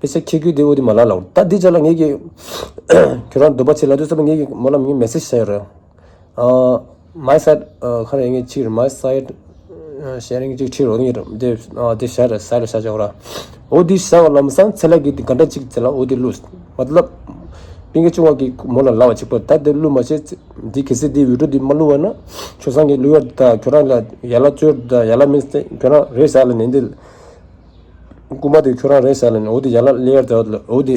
དཔེ་ཆ་ཁྱེར་རྒྱུ་དེ་འོ་དེ་མ་ལ་ལ་འོར་ད་འདི་ཅག་ལ་ངས་ཀྱི། ཁྱོད་རང་འདོད་པ་ཆེ་ལ་དུས་ཙམ་ངས་ཀྱི་མོ་ལ་མི་མེ་སེ་ཇི་བྱས་ཡོད་རེད། ཨ། མའི་སའེ་ཌི། ཨ། ཁ་རེ་ངས་ཅིག་རེད། མའི་སའེ་ཌི། ཨ། ཤེ་རིང་ཅིག་ཁྲིད་རོགས་ངེས་རེད། དེ། ཨ། དེ་ཤ་རེད་སའེ་ཌི་ཤ་ཅག་ར། འོ་དེ་ཤ་བ་ལམ་སང་ཚེ་ལ་གི་དེ་ག་འདྲ་ཅིག་ཚེ་ལ་འོ་དེ་བླུགས། མ་ཏ་ལབ། པིང་གི་ཆུང་བ་གི་མོ་ལ་ལབ་པ་ཅིག་པ་ད་དེ་བླུགས་མ་བྱེད། འདི་གལ་སྲིད་འདི་བི་ཌི་ཡོ་འདི་མ་བླུགས་པ་ན། ཆོས་སང་གི་བླུགས་ཡ་ད་ཁྱོད་རང་ལ་ཡ་ལ་བཙོས་ད་ཡ་ལ་མིན་ཏེ་ཁྱོད་རང་རེད་ཟ་ལ་ནི་འདི། རྐུན་མ་དེ་ཁྱོད་རང་རེད་ཟ་ལ་ནི་འོ་དེ་ཡ་ལ་ལེ་ཡར་ད་འོ་དེ།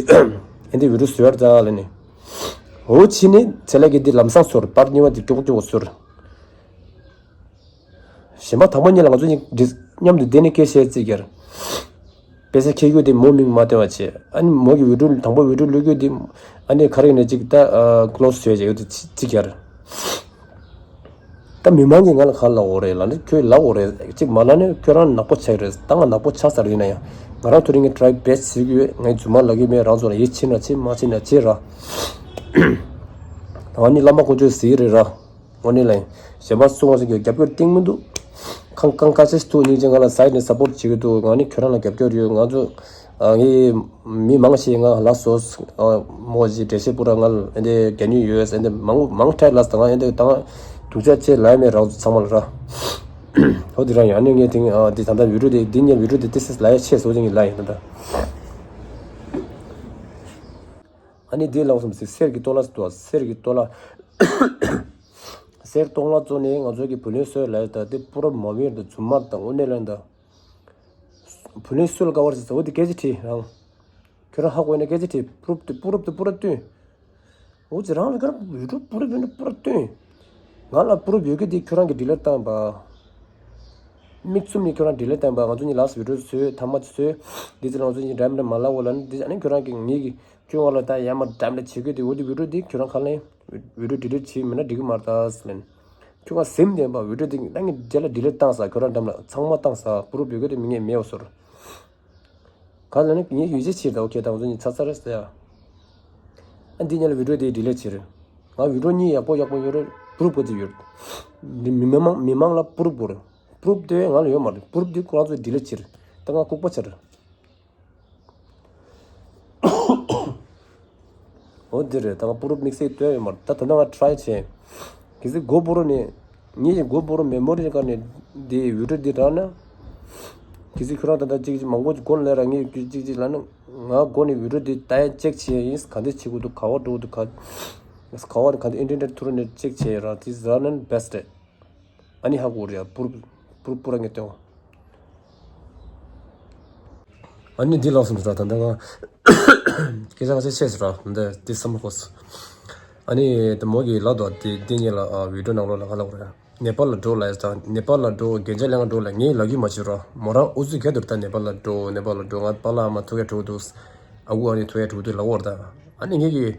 འདི་བི་ཌི་ཡོ་བཟོ་ཡར་ད་ལ་ནི། འོ་ཕྱི་ནས་ཚེ་ལྷ་གིས་འདི་ལམ་སང་ཚོར། པར་གཉིས་པ་འདི་ཀྱོག་ཀྱོག་ཚོར། གཞན་པ་དང་པོ་གཉིས་ལ་ང་ཚོ་གཉིས་འདི་མཉམ་དུ་བསྡད་ནས་སྐད་བཤད་རྩིས་ཀྱར། དཔེ་ཆ་འཁྱེར་རྒྱུ་དེ་མོ་མིག་མ་བལྟ་བ་བྱས། ཨ་ནི་མོ་གི་བི་ཌིའོ་དང་པོ་བི་ཌིའོ་བླུག་རྒྱུ་དེ་ཨ་ནི་ག་རེ་ཡིན་ན་ཅིག་ད་ཀློ་སི་བྱས་བྱས་ཡོད་དེ་རྩིས་ཀྱར། ད་མི་མང་གིས་ང་ལ་ག་ལབ་འོ་རེད་ལབ་ན། ཁྱོད་ལབ་འོ་རེད། ཅིག་མ་ལབ་ན་ཁྱོད་རང་ནག་པོ་ཆགས་རེད། ད་ང་ནག་པོ་ཆགས་ཚར་ཡིན་ན་ཡང་། ང་རང་ཐུགས་རིང་གི་ཊི་རའི་བེ་སི་ཊི་བྱེད་ཀྱི་ཡོད། ངའི་རྫུན་མ་ལབ་ཀྱི་མེད། རང་ཚོ་ལ་ཡིད་ཆེས་ན་ཆེས། མ་ཆེས་ན་ཆེས་ར། ད་ང་ནི་བླ་མ་དཀོན་མཆོག་གཟིགས་རེད་ར། དངོས་གནས་ལ་ཡིན། གཞན་པ་སུ་ང་ཚོ་གི་རྒྱབ་སྐྱོར་གཏིང་མི་འདུག་ཁང་ཁང་ཁ་ཆེ་ཐུག་སྙིང་རྗེ། ང་ལ་སའིཌ་ནས་སབ་པོར་བྱེད་ཀྱི་འདུག་ང་ནི་ཁྱོད་རང་ལ་རྒྱབ་སྐྱོར་ཡོད། ང་ཚོ་ཨ་ངའི་མི་མང་ཞིག་ང་ལ་སོ་ཨ་མོ་ཞིག་འགྲེལ་བཤད་པུ་ར་ང་ཨེ་འདྲ་རྒྱ་ནུས་ཡོད། ཨེ་འདྲ་མང་མང་ཐལ་ལ་ད་ང་ཨེ་འདྲ་ད་ང་སྡུག་ཅག་ཅེས་ལབ་མེད། རང་ཚོ་ཚང་མ་ལ་ར། ཧོ་དེ་རང་ཡང་ནི་ངས་དེང་ཨ་དེ་ད་ལྟ་བི་ཌིའོ་དེ་འདི་ཉལ་བི་ཌིའོ་དེ་ཏི་སི་ལ་ཡ་ཆེ་སོ་ཅིང་ལ་ཡིན་ད་ལྟ། ཨ་ནི་དེ་ལ་བསམ་སི་གསེར་གྱི་ཏོ་ལ་ཟེར་དུས་གསེར་གྱི་ཏོ་ལ། གསེར་ཏོ་ལ་བཙོང་ནས་ང་ཚོ་གི་བུ་ལོན་སོས་ལ་ཡོད་ད། དེ་པུ་ར་མ་བེར་ད་རྫུན་མ་ད་དངོས་གནས་ལ་ཡིན་ད། བུ་ལོན་སུ་ལ་དཀའ་བར་ཟེར་ཟེར་བ་དེ་སྐད་ཆ་དྲིས་རང་། ཁྱོད་རང་ཧ་གོ་ཡིན་ན་སྐད་ཆ་དྲིས། པུ་རུབ་དེ་པུ་རུབ་དེ་པུ་ར་སྟོན། འོ་ཙི་རང་ལ་ཁྱོད་རང་བི་ཌིའོ་པུ་རུབ་ཡོད་ན་པུ་ར་སྟོན། ང་ལ་པུ་རུབ་ཡོད་གི་དེ་ཁྱོད་རང་གི་ཌི་ལེཊ་བཏང་པ། མིག་བཙུམ་ནས་ཁྱོད་རང་ཌི་ལེཊ་བཏང་པ། ང་ཚོ་གཉིས་ལགས་སུ་བི་ཌིའོ་བཟོས་ཐ་མ་བཟོས། འདི་ཚོ་ང་ཚོ་གཉིས་འགྲན་པ་མ་ལབ་འོ་ལ་ནི་འདི་ཨ་ནི་ཁྱོད་རང་གི་ངེད་ཀྱི་ཁྱོད་ང་ལ་ད་ཡ་མ་འགྲན་པ་བྱེད་གི་དེ་འོ་དེ་བི་ཌིའོ་དེ་ཁྱོད་རང་ཁ་ལེན། བི་ཌིའོ་ཌི་ལེཊ་བྱེད་མིན་ན་འགྲིག་གི་མ་རེད་ད་ཟེར་ལན། ཁྱོད་ང་སེམས་ལྡན་པ་བི་ཌིའོ་དེ་ད་ངས་རྗེས་ལ་ཌི་ལེཊ་བཏང་ས། ཁྱོད་རང་འགྲམ་ལ་ཚང་མ་བཏང་ས། པུ་རུབ་ཡོད་གི་དེ་མི་ངས་མེད་འོ་ཟེར། ག་ལ་ནི་ངས་ཡུལ་ཅི་ཕྱིར་དང་ཁྱེད་དང་ཚོ་གཉིས་ཚ་ཚ་རེད་ཟེར་ཡ། ཨ་འདི་ཉིད་ལ་བི་ཌིའོ་དེ་ཌི་ལེཊ་བྱེད་རེད། ང་བི་ཌིའོ་གཉིས་ཡག་པོ་ཡག་པོ་ཡོད་རེད། པུ་རུབ་ག་ཚོད་ཡོད། འདི་མི་མི་མང་མི་མང་ལ་པུ་རུབ་དགོས་རེད། པུ་རུབ་དེ་ང་ལ་ཡོད་མ་རེད། པུ་རུབ་དེ་ཁོ་རང་ཚོས་ཌི་ལེཊ་བྱེད་རེད། ད་ང་ལྐུགས་པ་ཆགས་རེད། འོ་འདི་རེད། ད་ང་པུ་རུབ་དམིགས་བསལ་སྟོན་ཡོད་མ་རེད། ད་ད་ལྟ་ང་ཊི་རའི་བྱས། གལ་སྲིད་མགོ་པུ་རུབ་ནས། ངེད་ཀྱི་མགོ་པུ་རུབ་མེ་མོ་རི་ཀ་ནས་འདི་བི་ཌིའོ་འདི་དྲངས་ན། གལ་སྲིད་ཁྱོད་རང་ད་ལྟ་གཅིག་གཅིག་མང་པོ་ཅིག་མགོ་ལས་ར་ངས་གཅིག་གཅིག་ལབ་ན། ང་མགོ་ནས་བི་ཌིའོ་འདི་ལྟ་ཡ་ཅེག་བྱས་ཡིན། ག་འདྲ་བྱེད་དགོས་འདུག་ག་བ་འགྲོ་འདུག་ག་ག་བ་ག་འདྲ་ཨིན་ཊར་ནེཊ་ཐུ་རུ་ནས་ཅེག་བྱས་ར་དེ་ར་ནན་བེ་སི་ཊི་རེད། ཨ་ནི་ཧ་གོ་རེད་ཡ། པུ་རུབ་པུ་རུབ་པུ་ར་ངས་སྟོན། ཨ་ནི་འདི་ལོག་སོང་ཟེར་ར། ད་ལྟ་ང་སྐད་ཆ་ཁ་ཤས་བཤད་ཟེར་ར། འདི་འདི་བསམ་བློ་འཁོར་སོང་། ཨ་ནི་ད་མོ་གིས་ལབ་འདུག་དེ་འདི་གཉིས་ལ་ཨ་བི་ཌིའོ་ནང་ལོགས་ལ་ག་ལབ་རེད། ནེ་པཱལ་ལ་འགྲོ་ལབ་ཡ། ད་ནེ་པཱལ་ལ་འགྲོ། རྒྱན་ཆ་ལེན་ག་འགྲོ་ལབ། ངས་ལབ་ཀྱི་མ་བྱུང་ར། མོ་རང་ཨུ་ཚུགས་ག་འདུག་ད་ནེ་པཱལ་ལ་འགྲོ། ནེ་པཱལ་ལ་འགྲོ། ང་པཱ་ལགས་ཨ་མ་ཐུག་ཡ་འགྲོ་འདུག་ཨ་ཁུ་ཨ་ནེ་ཐུག་ཡ་འགྲོ་འདུག་ལབ་འོར་ད། ཨ་ནི་ངས་ཀྱིས་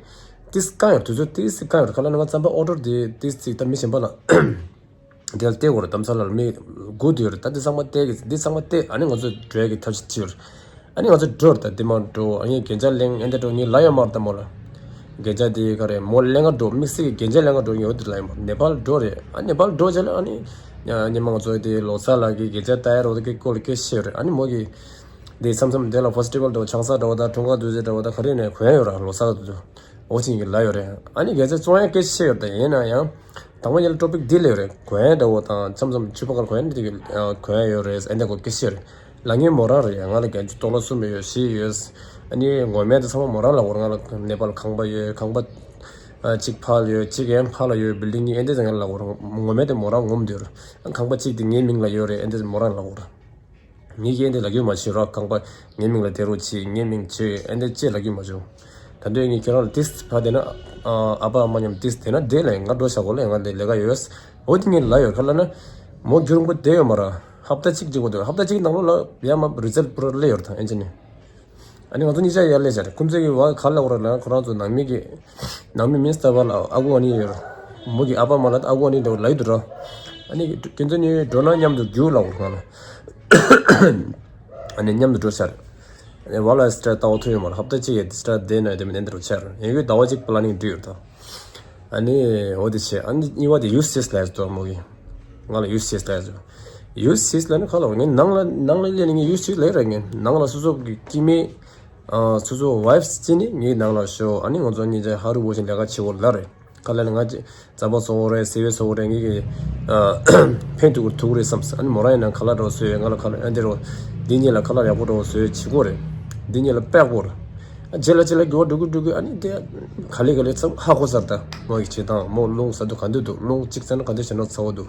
ཏིས་བཀང་ཡོད། དུས་ཚོད་ཏིས་བཀང་ཡོད། ག་ལབ་ན་ང་རྩམ་པ་ཨོ་ཌར་དེ་ཏིས་ཅིག་ད་མི་གཞན་པ་ལ། དེ་ལ་བལྟས་དགོས་རེད། དམ་ས་ལ་མི་སྒུག་བསྡད་ཡོད་རེད། ད་འདི་ཚང་མ་བལྟས་གི་འདི་ཚང་མ་བལྟས། ཨ་ནི་ང་ཚོ་འགྲོ་ཡ་གི་ཐབས་ཤེས་བྱེད་ཡོད་རེད། ཨ་ནི་ང་ཚོ་འགྲོ་རེད། ད་འདི་མ་འགྲོ། ཨ་ངས་རྒྱན་ཆ་ལེན་ཨེ་འདྲ་འགྲོ་ངས་ལབ་ཡོད་མ་རེད་ད་མོ་ལ། རྒྱན་ཆ་འདི་ག་རེད་མོ་ལེན་ག་འགྲོ། དམིགས་བསལ་གྱི་རྒྱན་ཆ་ལེན་ག་འགྲོ་ངས་འོ་དེ་ལབ་ཡོད་མ་རེད། ནེ་པཱལ་འགྲོ་རེད། ཨ་ནེ་པཱལ་འགྲོ་བྱས་ལ་ཨ་ནི་ཉི་མ་ང་ཚོ་དེ་ལོ་གསར་ལ་གི་རྒྱན་ཆ་ལྟ་ཡ་རོགས་དེ་སྐོར་ལ་སྐད་བཤད་ཡོད་རེད། ཨ་ནི་མོ་གིས་དེ་མཚམས་མཚམས་དེ་ལ་ཕེ་སི་ཊི་བལ་འདྲ་བོ་ཆང་ས་འདྲ་བོ་དང་འཁྲུངས་སྐར་དུས་ཚོད་འདྲ་བོ་དང་ག་རེ་ནས་གོན་ཡ་ཡོད་ར་ལོ་གསར་དུས་ཚོད། འོ་ཅིག་གི་ལ་ཡོད་རེད། ཨ་ནི་རྒྱལ་སྤྱིའི་བཙོང་ཡ་སྐད་ཆ་བཤད་ཡོད་ད། ཡིན་ན་ཡང་དང་པོ་ཉིད་ལ་ཊོ་པིག་འདི་ལས་ཡོད་རེད། གོན་ཡ་འདྲ་བོ་དང་མཚམས་མཚམས་ཕྱུ་པ་གར་གོན་ཡ་འདི་གི་གོན་ཡ་ཡོད་རེད། ཨེ་འདྲ་གོ་སྐད་ཆ་ཡོད་རེད། ལ་ངའི་མོ་རང་རེད། ང་ལ་རྒྱན་ཆ་ཏོ་ལ་གསུམ་ཡོད། བཞི་ཡོད། ཨ་ནི་ངོ་མས་དེ་ཚང་མ་མོ་རང་ལ་འོར། ང་ལ་ནེ་པཱལ་ཁང་པ་ཡོད། ཁང་པ་གཅིག་ཕར་ལ་ཡོད། གཅིག་ཡན་ཕར་ལ་ཡོད། བིལ་ཌིང་གཉིས་ཨེ་འདྲ་ང་ལ་འོར། ངོ་མས་དེ་མོ་རང་ངོམ་འདུག་ཁང་པ་གཅིག་དེ་ངའི་མིང་ལ་ཡོད་རེད། ཨེ་འདྲ་མོ་རང་ལ་འོར། ངས་ཀྱིས་འདི་ལབ་རྒྱུ་མ་བྱུང་རོགས། ཁང་པ་ངའི་མིང་ལ་དེ་རུ་བྱེད། ངའི་མིང་བྱེད། ཨེ་འདི་ཅེས་ལབ་རྒྱུ་མ་བྱུང་། ད་དུང་ངས་ཁྱེད་རང་ལ་ཏིས་ཕ་དེ་ན་ཨ་ཨ་ཕ་ཨ་མ་མཉམ་ཏིས་དེ་ན་དེ་ལ་ང་འགྲོ་བྱ་གོ་ལ་ང་ལས་ལས་ཀ་ཡོད། འོ་དེ་ངས་ལབ་ཡོད། ག་ལ་ན་མོ་རྒྱུན་རིང་པོ་བསྡད་ཡོད་མ་ར། ཧབ་ཏ་གཅིག་ཅིག་གོ་དུས་ཧབ་ཏ་གཅིག་ནང་ལོགས་ལ་ཡ་མ་རི་ཛལ་པུ་ར་སླེབས་ཡོད་རེད། ད་ཨེ་ཅི་ནི། ཨ་ནི་ང་ཚོ་གཉིས་ཆ་ཡར་སླེབས་བྱ་རེད། ཁོང་ཚོ་གི་བ་ག་ལ་འོ་ར་ལ་ཁོ་རང་ཚོ་ནང་མི་གི་ནང་མི་མིན་སྟབས་ལ་ཨ་ཁུ་ཨ་ནི་ཡོད་ར། མོ་གི་ཨ་ཕ་མ་ལ་ཨ་ཁུ་ཨ་ནི་འདྲ་བོ་ལབ་ཡོད་ར། ཨ་ནི་ཁྱེད་ཚོ་གཉིས་འགྲོ་ན་མཉམ་དུ་རྒྱུགས་ལབ་འོ་ར་ང་ལ། ཨ་ནི་མཉམ་དུ་འགྲོ་ཤར། ཨ་ནི་བ་ལ་སི་ཊར་ལྟ་བ་ཐུབ་ཡོད་མ་རེད། ཧབ་ཏ་གཅིག་ཡས་སི་ཊར་བསྡད་ན་དེ་མིན་འདི་འདྲ་ཆར་ཡིན་གྱི་ཟླ་བ་གཅིག་པ་ལ་ནིང་འདྲི་ཡོད་ད། ཨ་ནི་འོ་དེ་བྱས། ཨ་ནི་གཉིས་པ་དེ་ཡུ་སི་ཅེས་ལབ་ཡོད་མོ་གི། ང་ལ་ཡུ་སི་ཅེས་ལབ་ཡོད། ཡུ་སི་ཅེས་ལབ་ན་ག་ལ་ངས་ནང་ལ་ནང་ལ་སླེབས་ནས་ངས་ཡུ་སི་ཅེས་ལབ་ར། ངས་ནང་ལ་སོ་སོ་གི་སྐྱེ་དམན་སོ་སོ་ཝའིཕ་སྐྱེས་ནས་ངས་ནང་ལ་ཤོག་ཨ་ནི་ང་ཚོ་གཉིས་ཆ་ཧ་རུ་བོ་ཞིག་ལས་ཀ་བྱེད་འོ་ལ་རེད། ཁ་ལ་ནི་ང་ཅི་རྩམ་པ་བཙོང་གི་རེད། སེར་བས་བཙོང་གི་རེད། ངེད་ཀྱི་ཕན་ཐོགས་ཐུག་རེད་བསམ། ཨ་ནི་མོ་རང་ཡིན་ན་ཁ་ལག་འདྲ་བོ་བཟོས། ང་ལ་ཁ་ལག་ཨ་འདི་རོ་འདི་གཉིས་ལ་ཁ་ལག་ཡག་པོ་འདྲ་བོ་བཟོས་བྱེད་དགོས་རེད། འདི་གཉིས་ལ་དཔེ་ཡག་པོ་རེད། ཨ་རྗེས་ལ་རྗེས་ལ་འགྱུར་བ་འགྲོ་གི་འགྲོ་གི། ཨ་ནི་དེ་ག་ལེ་ག་ལེ་ཚབ་ཧ་གོ་ཚར། ད་མོ་གི་བྱེད་སྟངས་མོ་རླུང་ཟ་དུས་ག་འདྲ་འདུག་རླུང་གཅིག་ཟ་ན་ག་འདྲ་བྱས་ན་ཚ་བོ་འདུག་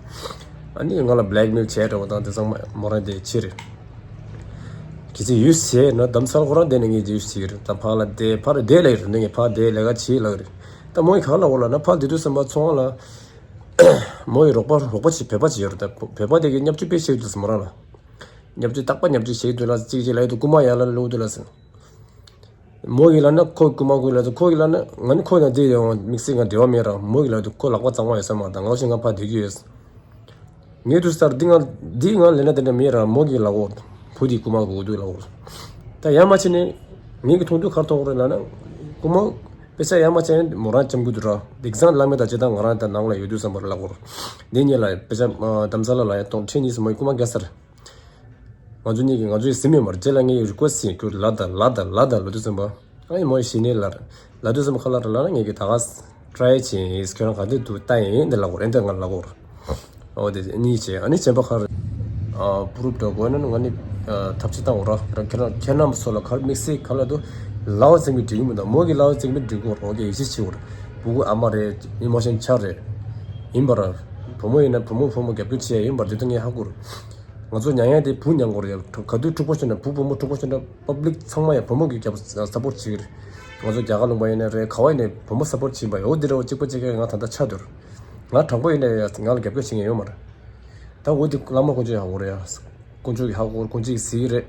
ཨ་ནི་ང་ལ་བྷི་ལེག་མེལ་བྱས་འདྲ་བོ་དང་དེ་ཚང་མ་མོ་རང་དེ་བྱེད་རེད། གལ་སྲིད་ཡུལ་བྱས་ན་དམ་ཚར་ཁོ་རང་དེ་ནས་ངས་ཡུལ་བྱེད་ཀྱི་རེད། ད་ཕར་ལ་བསྡད་ཕར་བསྡད་ལ་ཡོད་རེད། ངས་ཕར་བསྡད་ལས་ཀ་བྱེད་ལ་ཡོད་རེད། ད་མོ་ཡིས་ག་ལབ་ཡོད་ལབ་ན། ཕར་བསྡད་དུས་ཙམ་པ་ཚོང་ཁང་ལ་མོ་ཡི་རོགས་པ་རོགས་པ་ཅིག་བོད་པ་ཅིག་ཡོད་རེད། ད་བོད་པ་དེ་གིས་བརྙས་བཅོས་དཔེ་བྱེད་ཀྱི་འདུག་ཟེར། མོ་རང་ལ་བརྙས་བཅོས་རྟག་པར་བརྙས་བཅོས་བྱེད་ཀྱི་འདུག་ལབ། གཅིག་གཅིག་ལབ་ཡོང་དུས་རྐུན་མ་ཡར་ལ་སླེབས་འདུག་ལབ་ཟེར། མོ་གིས་ལབ་ན་ཁོ་རྐུན་མ་རྐུ་ལབ་དུས། ཁོ་གིས་ལབ་ན་ང་ནི་ཁོ་དང་དེ་ཡང་དམིགས་བསལ་ང་འབྲེལ་བ་མེད་ར། མོ་གིས་ལབ་དུས་ཁོ་ལག་པ་གཙང་མ་ཡོད་ས་མ་རེད། ད་ང་ཞིག་ང་ཕར་སྡོད་ཀྱི་ཡོད། ངས་དུས་ལྟར་འདི་ང་འདི་ང་ལབ་ན་དེ་འདྲ་མེད་ར། མོ་གིས་ལབ་ཡོད། བུ་དེས་རྐུན་མ་རྐུ་འདུག་ལབ་ཡོད། ད་ཡར་མར་བྱས་ནས་ངེད་ཀྱིས་མཐོང་དུས་ག་རེ་མཐོང་གི་རེད་ལབ་ན། རྐུན་མ་དཔེ་ཆ་ཡར་མར་བྱས་ནས་མོ་རང་འཁྱམ་གྱི་འདུག་ར། དེང་སང་ལབ་མེད། ད་སྤྱིར་བཏང་ང་རང་ད་ནང་ལ་ཡོད་དུས་ཙམ་པ་ལབ་ཡོད། འདི་གཉིས་ལ་དཔེ་ཆ་རྡ་རམ་ས་ལ་ལ་ཡར་གཏོང་ཁྲིད་གཉིས་སུ་མོ་ཡིས་རྐུན་མ་བརྒྱབ་ཚར། ང་ཚོ་གཉིས་ཀྱིས་ང་ཚོ་ཡིས་ཟིན་མེད་མ་རེད། རྗེས་ལ་ངས་རི་ཀུ་ཨེ་སི་ཊི་བྱས། ཁྱོད་ལབ་དང་ལབ་དང་ལབ་དང་ལབ་དུས་ཙམ་པ། ཨ་ནི་མོ་ཡིས་གཞི་ནས་ལབ་ལབ་དུས་ཙམ་པ་ག་རེ་ལབ་རེད་ལབ་ན། ངས་ཀྱིས་ད་ག་ཊི་རའི་བྱས་ཡིན། ཁྱོད་རང་ག་འདྲ་འདུག་ལྟ་ཡིན་ཡིན་དེ་ལབ་ཡོད་རེད། འདི་ང་ལབ་ཡོད་རེད། འོ་དེ་གཉིས་བྱས། ཨ་ནི་གཞན་པ་ག་རེ། ཨ་པུ་རུབ་འདྲ་དགོས་ན་ང་ནི་ཨ་ཐབས་ཤེས་བཏང་ཡོད་ར། ཁྱེད་རང་ཁྱེད་རྣམ་པ་ཚོ་ལ་ག་རེ་དམིགས་བསལ་ག་རེ་ལབ་འདུག་ལབ་པ་ཙམ་གྱིས་འགྲིག་གི་མི་འདུག་མོ་གིས་ལབ་པ་ཙམ་གྱིས་འགྲིག་གི་ཡོད་རེད། འོ་དེ་ཡིད་ཆེས་བྱེད་དགོས་རེད། ཕྲུ་གུ་ཨ་མ་རེད། ཨི་མོ་ཤན་ཆགས་རེད། ཡིན་པ་ར། བུ་མོ་ཡིན་ན་བུ་མོ་བུ་མོ་རྒྱབ་སྐྱོར་བྱེད་ཡ་ཡིན་པ་ར། དེ་ཚོ་ངས་ཧ་གོ་རེད། ང་ཚོ་མྱངས་ཡ་དེ་བུ་མྱངས་དགོས་རེད། ག་དུས་ཕྲུ་གུ་བྱུང་ན་བུ། བུ་མོ་ཕྲུ་གུ་བྱུང་ན་པབ་ལིག་ཚང་མ་ཡང་བུ་མོ་གིས་རྒྱབ་སཔོར་བྱེད་ཀྱི་རེད། ང་ཚོ་རྒྱ་གར་ལུང་པ་ཡིན་ན་རེད། ག་བ་ཡིན་ནའི་བུ་མོ་སཔོར་བྱེད་པ་ཡོད། འོ་འདི་འདྲ་བོ་གཅིག་པ་གཅིག་རྐྱང་ང་ད་ལྟ་ཆགས་བསྡད་ཡོད་རེད། ང་དྲང་པོ་ཡིན་ན་ཡང་ང་ལ་རྒྱབ་སྐྱོར་བྱེད་མཁན་ཡོད་མ་རེད། ད་འོ་འདི་བླ་མ་དཀོན་མཆོག་ཧ་གོ་རེད་ཡ། དཀོན་མཆོག་གིས་ཧ་གོ། དཀོན་མཆོག་གིས་གཟིགས་ཀྱི་རེད།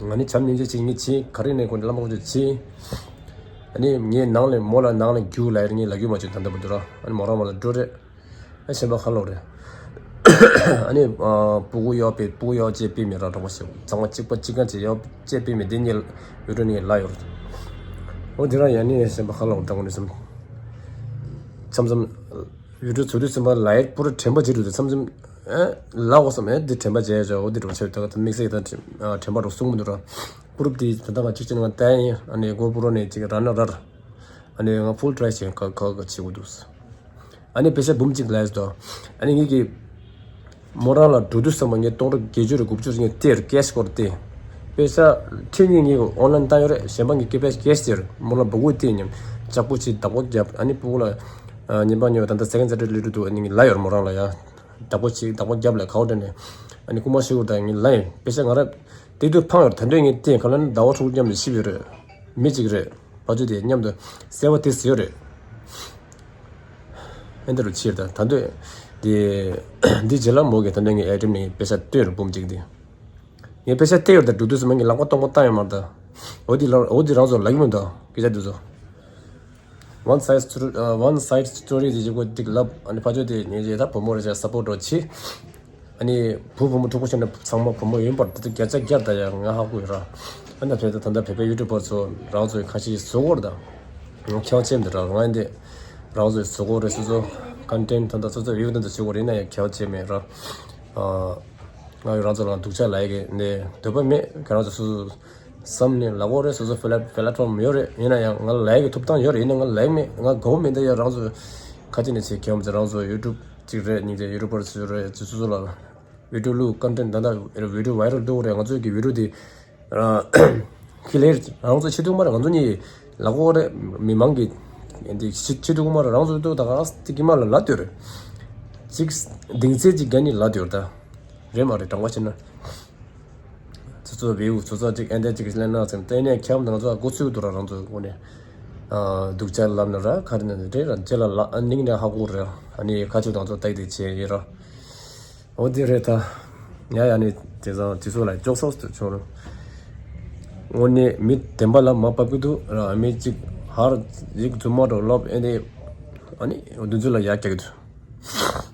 ང་ནི་བྱམས་སྙིང་རྗེ་ཅིག་ངས་བྱེད། ག་རེ་ཡིན་ནའི་དཀོན་བླ་མ་དཀོན་མཆོག་བྱེད། ཨ་ནི་ངས་ནང་ལ་མོ་ལ་ནང་ལ་རྒྱུགས་ལབ་ཡ་ངས་ལབ་རྒྱུ་མ་བྱུང་ད་ལྟ་བར་དུ་ར། ཨ་ནི་མོ་རང་མ་ལ་འགྲོ་རེད། ཨ་གཞན་པ་ག་རེ་ལབ་རེད། ཨ་ནི་ཨ་ཕྲུ་གུ་གཡོག་པས། ཕྲུ་གུ་གཡོག་ཅེས་པའི་མི་ར་འདྲ་པོ་ཞིག་ཚང་མ་གཅིག་པ་གཅིག་རྐྱང་བྱས། གཡོག་ཅེས་པའི་མི་འདི་གཉིས་ཡུ་ཊུབ་ནས་ལབ་ཡོད་རེད། འོ་འདི་ར་ཡ་ནི་གཞན་པ་ག་རེ་ལབ་རེད། ད་དངོས་གནས་སེམས་མཚམས་མཚམས་ཡུ་ཊུབ་བཟོ་དུས་ཙམ་པ་ལབ་ཡ་པུ་ར་དྲན་པ་བརྗེད་འགྲོ་དུས་མཚམས་མཚམས་ཨེ་ལབ་དགོས་བསམ། ཨེ་འདི་དྲན་པ་བརྗེད་ཡ་ཅིག་འོ་འདི་འདྲ་པོ་ཆགས་ཡོད། ད་དམིགས་བསལ་ད་དྲན་པ་འདྲ་པོ་སོང་མི་འདུག་ར། པུ་རུབ་འདི་ད་ལྟ་ང་གཅིག་བྱས་ན་ང་བལྟས་ཡིན། ཨ་ནི་གོ་པུ་རོ་ནས་ཅིག་ར་ན་རར། ཨ་ནི་ང་ཕུལ་ཊི་རའི་བྱས། ག་ག་ག་བྱེད་དགོས་འདུག་ཨ་ནི་པེ་ས་འབུམ་གཅིག་ལབ་ཡ་དོ། ཨ་ནི་ངེད་ཀྱིས་མོ་རང་ལ་འགྲོ་དུས་ཙམ་པ་ངས་སྟོང་ཕྲག་བརྒྱད་ཅུ་རེ་དགུ་བཅུ་རེ་ངས་སྟེར། ཀེ་ཤི་སྐོར་སྟེར། པེ་ས་ཁྲིད་ནི་ངས་ཨོན་ལན་བཏང་ཡོད་རེད། གཞན་པ་ངས་ཀེ་པེ་ཀེ་ཤི་སྟེར། མོ་ལ་བུ་གུ་སྟེར་མཉམ་ལྕགས་པོ་ཆེ་བདག་པོ་བརྒྱབ། ཨ་ནི་ཕྲུ་གུ་ལ་ཨ་ཉིན་པ་ཉོ་ད་ལྟ་སེ་ཀེན་ཌ་སེ་ཀེན་ཌ་ཧེན་ཌ་ལས་འགྲོ་འདུག་ཨ་ནི་ངས་ལབ་ཡོད་རེད་མོ་རང་ལ་ཡ། བདག་པོ་ཆེ་བདག་པོ་བརྒྱབ་ལ་གའོ་དྲན་ནས། ཨ་ནི་རྐུན་མ་ཤི་བོ་ད་ངས་ལབ་ཡིན། པེ་ས་ང་ར་དེ་དུས་ཕངས་ཡོད་རེད། ད་དུང་ངས་བལྟས་ག་ལབ་ན་ཟླ་བ་དྲུག་མཉམ་དུ་ཤི་བ་ཡོད་རེད། མི་གཅིག་རེད། ཕ་ཚོ་དེ་མཉམ་དུ་བསད་པ་དེ་ཟེར་ཡོད་རེད། ཨེ་འདི་རུ་ཕྱིར་ད་ད་འདོད། དེ་འདི་རྗེས་ལ་མོ་གིས་ད་འདོད་ངའི་ཨེ་ཊི་ཨེམ་ནས་པེ་ས་སྟེར་རེད་འབུམ་གཅིག་དེ། ངས་པེ་ས་སྟེར་ཡོད་ད་འགྲོ་དུས་སུ་མ་ངས་ལག་པ་སྟོང་པ་བཏང་ཡོད་མ་རེད་ད། འོ་དེ་ལ་འོ་དེ་རང་ཚོ་ལབ་ཀྱི་མི་འདུག་སྐད་ཆ་འདི་ཚོ། One side story, uh, one side story དེ་ཅིག་གོ་ཏིག་ལབ། ཨ་ནི་ཕ་ཚོ་དེ་ངས་ཅིག་ད་བུ་མོ་རེད་ཅེས་སཔོར་འགྲོ་ཆེ། ཨ་ནི་བུ་བུ་མོ་ཕྲུ་གུ་ཆེ་ན་ཚང་མ་བུ་མོ་ཡིན་པར་དེ་ཚོ་བརྒྱ་ཆ་བརྒྱ་ད་ཡང་ང་ཧ་གོ་ཡོད་ར། ཨ་ནི་བོད་ད་ད་ལྟ་བོད་པའི་ཡུ་ཊུབ་པར་ཚོ་རང་ཚོའི་ཁ་ཤས་བཟོ་གོ་ར་ད། ང་ཁྱེད་ཆེན་འདི་ར་ང་འདི་རང་ཚོའི་བཟོ་གོ་རེད། སོ་སོ་ཀོན་ཊེན་ཊི་ད་ལྟ་སོ་སོ་བིའུ་ད་ལྟ་བྱེད་གོ་རེད་ན་ཡང་ཁྱེད་ཆེན་མེད་ར། ཨ་ང་ཡང་རང་ཚོ་ལ་སྡུག་ཅག་ལབ་ཡ་གི་ནས་འདོད་པ་མེད། ཁྱེད་རང་ཚོ་སོ་སོ་བསམ་ནས་ལབ་གོ་རེད། སོ་སོ་ཕེ་ལ་ཕེ་ལ་ཊོམ་ཡོད་རེད། ཡིན་ན་ཡང་ང་ལ་ལབ་ཡ་གི་ཐོབ་ཐང་ཡོད་རེད། ཡིན་ན་ང་ལབ་ཡ་མེད། ང་དགའ་བོ་མེད། ད་ཡང་རང་ཚོ་ཁ་ཅིག་ནས་བྱེད་མཁན་ཚོ་རང་ཚོ་ཡུ་ཊུབ་ཅིག་རེད། སྙིང་རྗེ་ཡུ་ཊུབ་པར་ཚོ་རེད། ཚོ་སོ་སོ་ལ་བི་ཌིའོ་བླུགས། ཀོན་ཊེན་ཊི་ད་ལྟ་བི་ཌིའོ་ཝའི་རལ་འགྲོ་གི་རེད། ང་ཚོའི་གི་བི་ཌིའོ་དེ་ཁི་ལེར་རང་ཚོ་བྱེད་ཐུབ་མ་རེད། ང་ཚོ་གཉིས་ལབ་གོ་རེད། མི་མང་གི་འདི་བྱེད་ཐུབ་མ་རེད། རང་ཚོ་ད་ག་ས་དེ་གི་མ་ལ་ལབ་སྡོད་རེད། ཅིག་གདེང་ཚད་ཅིག་རྒྱ་ནི་ལབ་སྡོད་རེད་ད། རེད་མ་རེད། དྲང་པོ་བྱས་ན། ཚོ་ཚོ་བེའུ་ཚོ་ཚོ་ཅིག་ཨེ་འདྲ་ཅིག་ལབ་ན་ཙམ་ཏེ་ནས་ཁྱབ་ང་ཚོ་འགོ་ཚུགས་འདུག་ར། རང་ཚོ་འོ་ནས་སྡུག་ཅག་ལབ་ན་ར་ག་རེ་ན་རེད་ར། རྗེས་ལ་ལ་ཨ་ནིང་ནས་ཧ་གོ་རེད། ཨ་ནི་ཁ་ཆུ་དང་ཚོ་ཏག་ཏག་བྱས་ཡིན་ར། འོ་དེ་རེད་ད། ཡ་ཡ་ནི་དེ་ཚང་དེ་ཚོ་ལ་ཅོག་སོགས་སུ་ཆོག་ར། དངོས་གནས་མི་བདེན་པ་ལ་མ་བབ་ཀྱི་འདུག་ར། མི་གཅིག་ཧར་ཡིག་རྫུན་མ་འགྲོ་ལབ་ཨེ་འདི་ཨ་ནི་འདི་ཚོ་ལ་ཡ་རྒྱག་གི་འདུག